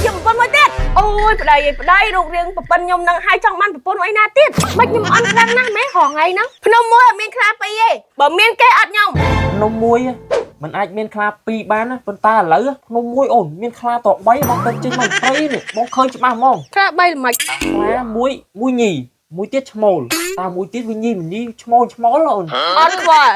យកប្រពន្ធមួយទៀតអូយប្តីឯងប្តីរូបរាងប្រពន្ធខ្ញុំនឹងឲ្យចង់បានប្រពន្ធអីណាទៀតមិនខ្ញុំអន់ខ្លាំងណាស់ម៉ែរងថ្ងៃហ្នឹងភ្នំមួយអត់មានខ្លាពីរទេបើមានគេអត់ខ្ញុំ ភ្នំមួយมันអាចមានខ្លាពីរបានណាប៉ុន្តែឥឡូវភ្នំមួយអូនមានខ្លាត3បងទៅចេញមកព្រៃនេះបងឃើញច្បាស់ហ្មង ខ្លា3ល្មិច ខ្លាមួយមួយញីមួយទៀតឈ្មោលតើមួយទៀតវាញីមិនញីឈ្មោលឈ្មោលអូន អត់ខ្វល់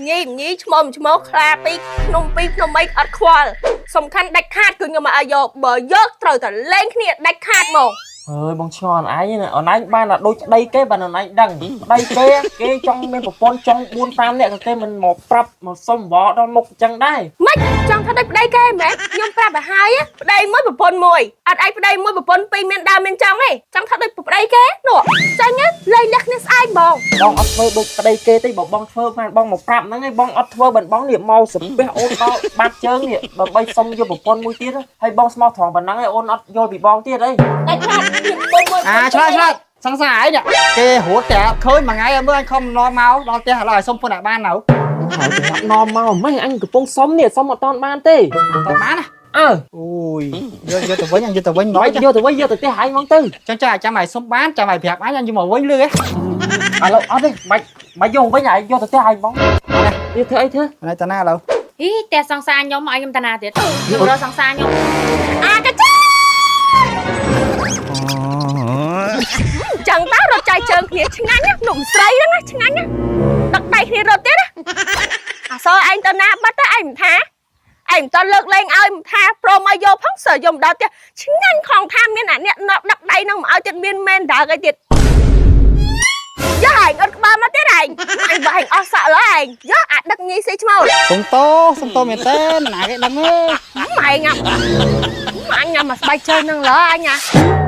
ញីញីឈ្មោះឈ្មោះខ្លាពីរភ្នំពីរភ្នំអីអត់ខ្វល់សំខាន់ដាច់ខាតគឺខ្ញុំមកឲ្យយកបើយកត្រូវតែលេងគ្នាដាច់ខាតមក ហើយបងឆ្ងល់អនឯងណាអនឯងបានតែដូចប្តីគេបានអនឯងដឹងប្តីគេគេចង់មានប្រពន្ធចង់4 5នាក់ក៏គេមិនមកប្រាប់មកសុំវល់ដល់មុខអញ្ចឹងដែរ ម៉េចចង់ថាដូចប្តីគេមែនខ្ញុំប្រាប់ឲ្យហើយប្តីមួយប្រពន្ធមួយអត់ឯងប្តីមួយប្រពន្ធពីរមានដើមមានចង់ទេចង់ថាដូចប្តីគេនោះចាញ់លេងលះគ្នាស្អែកហ្មង បងអត់ធ្វើដូចប្តីគេទេបើបងធ្វើបានបងមកប្រាប់ហ្នឹងឯងបងអត់ធ្វើបានបងនេះមកសំពះអូនដល់បាត់ជើងនេះដើម្បីសុំយកប្រពន្ធមួយទៀតហើយបងស្មោះត្រង់ប៉ុណ្ណឹងឯងអូនអត់យល់ពីបងទៀតអី ដាច់ខាតខ្ញុំមួយមួយ អាឆ្លើយឆ្លើយសង្សារអីនេះគេរត់តែឃើញមួយថ្ងៃមើលអញខំនាំមកដល់ផ្ទះឥឡូវឲ្យសុំពុនឲ្យបាននៅ ហើយសម្រាប់នាំមកម៉េះអញកំពុងសុំនេះសុំអត់តាន់បានទេ តបានណា អើ អូយយកយកទៅវិញអញយកទៅវិញមក បាច់យកទៅវិញយកទៅផ្ទះឯងហ្មងទៅ ចឹងចាចាំឲ្យសុំបានចាំឲ្យប្រាប់អញអញយកមកវិញលឺហ៎ ឥឡូវអត់ទេបាច់បាច់យកវិញឯងយកទៅផ្ទះឯងហ្មងនេះធ្វើអីធ្វើ នេះតាណាឥឡូវ អីតែសង្សារខ្ញុំឲ្យខ្ញុំតាណាទៀតខ្ញុំរកសង្សារខ្ញុំ អាកាចាចឹងតើរត់ចៃជើងគ្នាឆ្ងាញ់ណានំស្រីហ្នឹងណាឆ្ងាញ់ណាដឹកដៃគ្នារត់ទៀតណាអាសឯងទៅណាបាត់ទៅឯងមិនថាឯងមិនតលើកលែងឲ្យមិនថាព្រមឲ្យយកផងសើយកមកដល់ផ្ទះឆ្ងាញ់ខំថាមានអាអ្នកដឹកដៃហ្នឹងមកឲ្យទៀតមានមែនដើកអីទៀតយកឯងអត់ក្បាលមកទៀតឯងអញបើឯងអស់សក់ឡើយឯងយកអាដឹកញីស៊ីឈ្មោល សុំតោសុំតោមែនតើណាគេដឹងទេ ម៉ែញ៉ាំអញញ៉ាំមកស្បែកជើងហ្នឹងឡើយអញណា